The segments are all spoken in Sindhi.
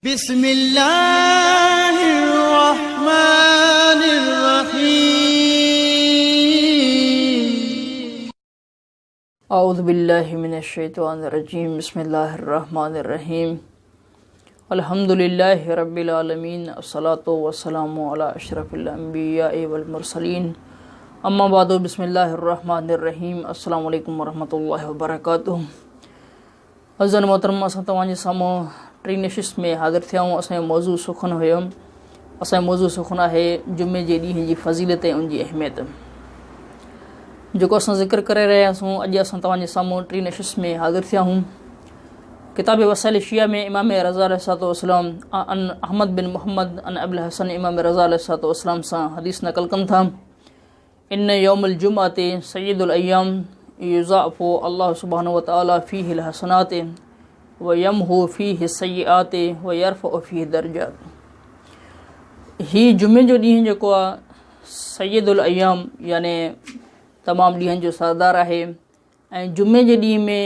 بسم الله الرحمن الرحيم. اعوذ بالله من الشيطان الرجيم بسم الله الرحمن الرحيم الحمد لله رب العالمين الصلاة والسلام على اشرف الانبياء والمرسلين اما بعد بسم الله الرحمن الرحيم السلام عليڪم ورحمة الله وبرڪاته عزيزان محترم اسان توهان جي سامهون ٽين نشست ۾ حاضر ٿيا آهيون اسان جو موضوع سخن هيو اسان جو موضوع سخن آهي جمعي جي ڏينهن جي فضيلت ۽ ان جي اهميت جيڪو اسان ذڪر ڪري رهيا آهيون اڄ اسان توهان جي سامهون ٽين نشست ۾ حاضر ٿيا آهيون ڪتاب وسائل شيعه ۾ امام رضا عليه الصلوة والسلام عن احمد بن محمد عن ابي الحسن امام رضا عليه الصلوة والسلام سان حديث نقل ڪن ٿا ان يوم الجمعة سيد الايام يضاعف الله سبحانه وتعالي فيه الحسنات ويمحو فيه السيئات ويرفع فيه الدرجات هي جمعي جو ڏينهن جيڪو آهي سيد الايام يعني تمام ڏينهن جو سردار آهي ۽ جمعي جي ڏينهن ۾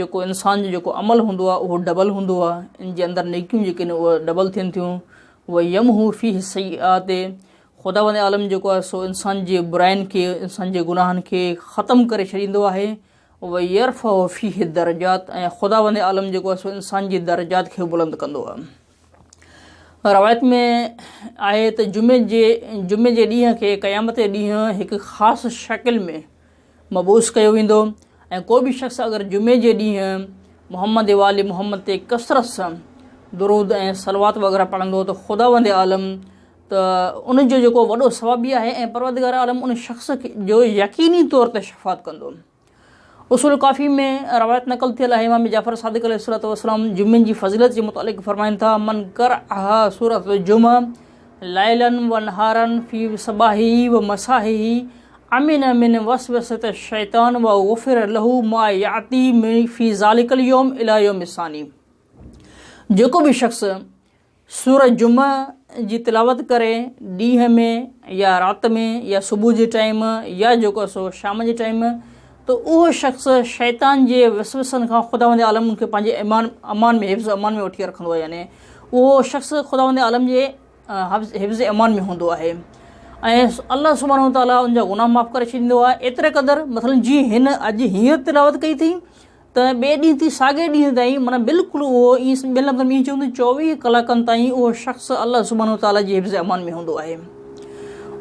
جيڪو انسان جو جيڪو عمل هوندو آهي اهو ڊبل هوندو آهي ان جي اندر نيڪيون جيڪي آهن اهي ڊبل ٿين ٿيون ويمحو فيه السيئات خداوند عالم جيڪو آهي سو انسان جي براين کي انسان جي گناهن کي ختم ڪري ڇڏيندو آهي ويرفع فيه الدرجات ۽ خداوند عالم جيڪو آهي سو انسان جي درجات کي بلند ڪندو آهي روايت ۾ آهي ته جمعي جي جمعي جي ڏينهن کي قيامت جي ڏينهن هڪ خاص شڪل ۾ مبعوث ڪيو ويندو ۽ ڪو به شخص اگر جمعي جي ڏينهن محمد وآل محمد تي ڪثرت سان درود ۽ صلوات وغيره پڙهندو ته خداوند عالم ته ان جو جيڪو وڏو ثواب به آهي ۽ پروردگار عالم ان شخص جو يقيني طور تي شفاعت ڪندو. اصول ڪافي ۾ روايت نقل ٿيل آهي امام جعفر صادق عليه الصلوة والسلام جمعن جي فضيلت جي متعلق فرمائن ٿا من قرأ سورة الجمعة ليلا ونهارا في صباحه ومساحه امن من وسوسة الشيطان وغفر له ما ياتي في ذلك اليوم الى يوم الثاني جيڪو به شخص سورة جمعه جي تلاوت ڪري ڏينهن ۾ يا رات ۾ يا صبح جي ٽائيم يا جيڪو سو شام جي ٽائيم ته اهو شخص شيطان جي وسوسن کان خداوند عالم ان کي پنهنجي امان امان ۾ حفظ امان ۾ وٺي رکندو آهي يعني اهو شخص خداوند عالم جي حفظ امان ۾ هوندو آهي ۽ الله سبحانه وتعاليٰ ان جا گناهه معاف ڪري ڇڏيندو آهي ايتري قدر مثلا جيئن هن اڄ هينئر تلاوت ڪئي اٿئي ته ٻئي ڏينهن تائين ساڳئي ڏينهن تائين معنيٰ بلڪل اهو ائين ٻين لفظن ۾ ائين چون ته چوويهه ڪلاڪن تائين اهو شخص الله سبحانه وتعاليٰ جي حفظ امان ۾ هوندو آهي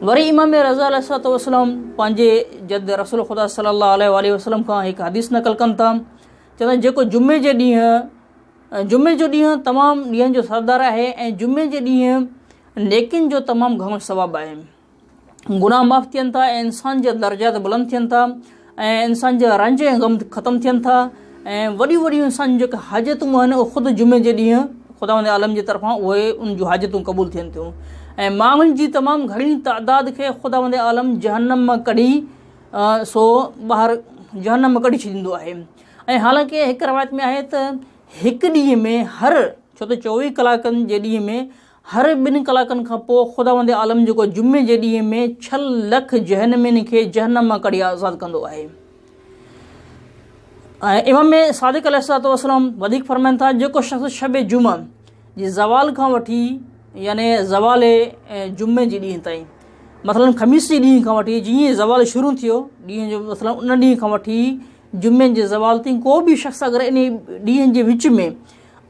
وري امام رضا عليه الصلوة والسلام پنهنجي جد رسول خدا صلي الله عليه وآله وسلم کان هڪ حديث نقل ڪن ٿا چوندا جيڪو جمعي جي ڏينهن جمعي جو ڏينهن تمام ڏينهن جو سردار آهي ۽ جمعي جي ڏينهن نيڪين جو تمام گهڻو ثواب آهي. گناهه معاف ٿين ٿا ۽ انسان جا درجات بلند ٿين ٿا ۽ انسان جا رنج ۽ غم ختم ٿين ٿا ۽ وڏيون وڏيون انسان جون جيڪي حاجتون آهن اهي خود جمعي جي ڏينهن خداوند عالم جي طرفان اهي ان جون حاجتون قبول ٿين ٿيون ۽ ماڻهن جي تمام گهڻي تعداد کي خداوند عالم جهنم مان ڪڍي سو ٻاهر جهنم مان ڪڍي ڇڏيندو آهي. ۽ حالانڪه هڪ روايت ۾ آهي ته هڪ ڏينهن ۾ هر ڇو ته چوويهه ڪلاڪن جي ڏينهن ۾ هر ٻن ڪلاڪن کان پوء خداوند عالم جيڪو جمعي جي ڏينهن ۾ ڇهه لک جهنمين کي جهنم مان ڪڍي آزاد ڪندو آهي. ۽ امام صادق عليه الصلوة والسلام وڌيڪ فرمائن ٿا جيڪو شخص شب جمعه جي زوال کان وٺي يعني زوال جمعي جي ڏينهن تائين مثلا خميس جي ڏينهن کان وٺي جيئن زوال شروع ٿيو ڏينهن جو مثلا ان ڏينهن کان وٺي جمعي جي زوال تائين ڪو به شخص اگر انهي ڏينهن جي وچ ۾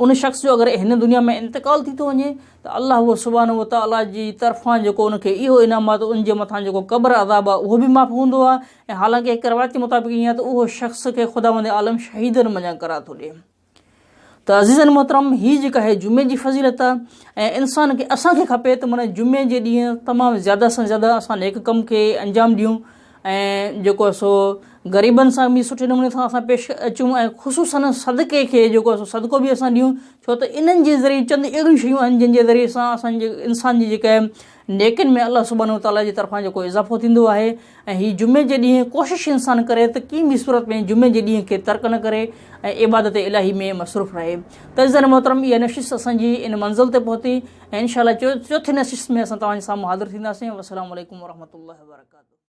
ان شخص جو اگر هن دنيا ۾ انتقال ٿي ٿو وڃي ته الله سبحانه وتعاليٰ جي طرفان جيڪو ان کي اهو انعام آهي ته ان جي مٿان جيڪو قبر عذاب آهي اهو به معاف هوندو آهي ۽ حالانڪه هڪ روايت جي مطابق ائين آهي ته اهو شخص کي خداوند عالم شهيدن منجهان قرار ٿو ڏئي. ته عزيزن محترم هي جيڪا آهي جمعي جي فضيلت آهي ۽ انسان کي اسان کي کپي ته معنی جمعي جي ڏينهن تمام زياده سان زياده اسان نيڪ ڪم کي انجام ڏيون ۽ جيڪو سو غريبن سان به سٺي نموني سان اسان پيش اچون ۽ خصوصا صدقي کي جيڪو سو صدقو به اسان ڏيون ڇو ته انهن جي ذريعي چند اهڙيون شيون آهن جن جي ذريعي سان اسان جي انسان جي جيڪا نيڪين ۾ الله سبحانه وتعالي جي طرفان جيڪو اضافو ٿيندو آهي ۽ هي جمعي جي ڏينهن ڪوشش انسان ڪري ته ڪنهن به صورت ۾ جمعي جي ڏينهن کي ترڪ نه ڪري ۽ عبادت الاهي ۾ مصروف رهي ته عزيزان محترم اها نشست اسان جي ان منزل تي پهتي ۽ انشاء الله چوٿين نشست ۾ اسان توهان جي سامهون حاضر ٿينداسين والسلام عليڪم ورحمة الله وبرڪاته.